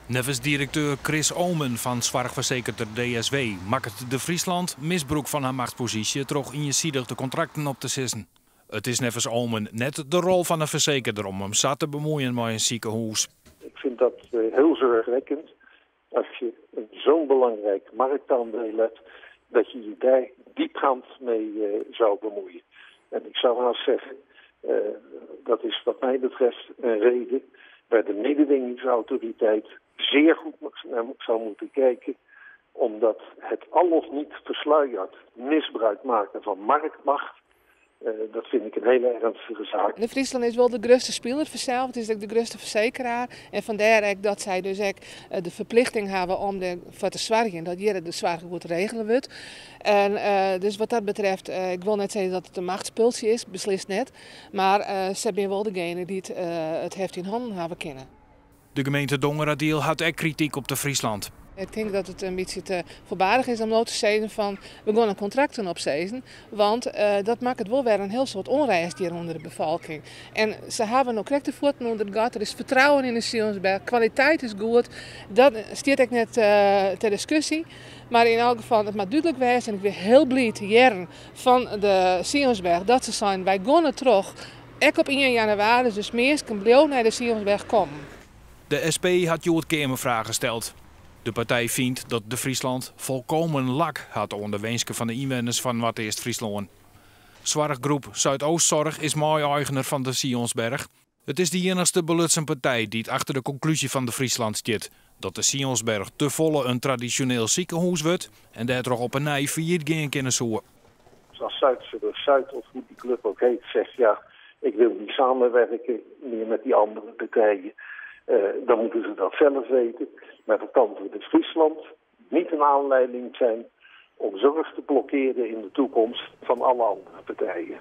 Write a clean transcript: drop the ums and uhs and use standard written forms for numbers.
Neffens direkteur Chris Oomen fan soarchfersekerder DSW makket De Friesland misbrûk fan har machtsposysje troch iensidich de kontrakten op te sizzen. It is neffens Oomen net de rol fan in fersekerder om him sa te bemuoien mei in sikehûs. Ik vind dat heel zorgwekkend als je zo'n belangrijk marktaandeel hebt, dat je je daar diepgaand mee zou bemoeien. En ik zou haast zeggen, dat is wat mij betreft een reden waar de mededingingsautoriteit zeer goed naar zou moeten kijken, omdat het al of niet versluierd misbruik maken van marktmacht, dat vind ik een hele ernstige zaak. De Friesland is wol de grutste spiler fansels, it is ek de grutste fersekeraar. En fandêr ek dat sy dus ek de ferplichting hawwe om derfoar te soargjen dat hjir de soarch goed regele wurdt. En dus wat dat betreft, ik wol net sizze dat it in machtspultsje is, beslist net. Mar sy binne wol degene dy't it heft yn hannen hawwe kinne. De gemeente Dongeradiel hat ek krityk op De Friesland. Ik tink dat it in bytsje te foarbarich is om no te sizzen fan we gean de kontrakten opsizzen, want dat makket wol wer in hiel soad ûnrêst hjir ûnder de befolking. En se hawwe no krekt de fuotten ûnder it gat, der is fertrouwen yn de Sionsberg, kwaliteit is goed, dat stiet ek net ter diskusje. Mar yn elk gefal, it moat dúdlik wêze en ik wie hiel bliid te hearren fan de Sionsberg dat se seinen wy geane troch, ek op ien jannewaris, dus minsken bliuwe nei de Sionsberg kommen. De SP hat hjoed keamerfragen steld. De partij fynt dat De Friesland volkomen lak hat oan de winsken fan de ynwenners fan Noardeast-Fryslân. Soarchgroep Zuidoostzorg is mei-eigener fan de Sionsberg. It is de iennichste belutsen partij dy't achter de konklúzje fan De Friesland stiet dat de Sionsberg tefolle in tradisjoneel sikehûs wurdt en dêrtroch op 'e nij fallyt gean kinne soe. As Zuidzorg Zuid of hoe die club ook heet zegt ja, ik wil niet samenwerken meer met die andere partijen, dan moeten ze dat zelf weten. Maar dat kan voor De Friesland niet een aanleiding zijn om zorg te blokkeren in de toekomst van alle andere partijen.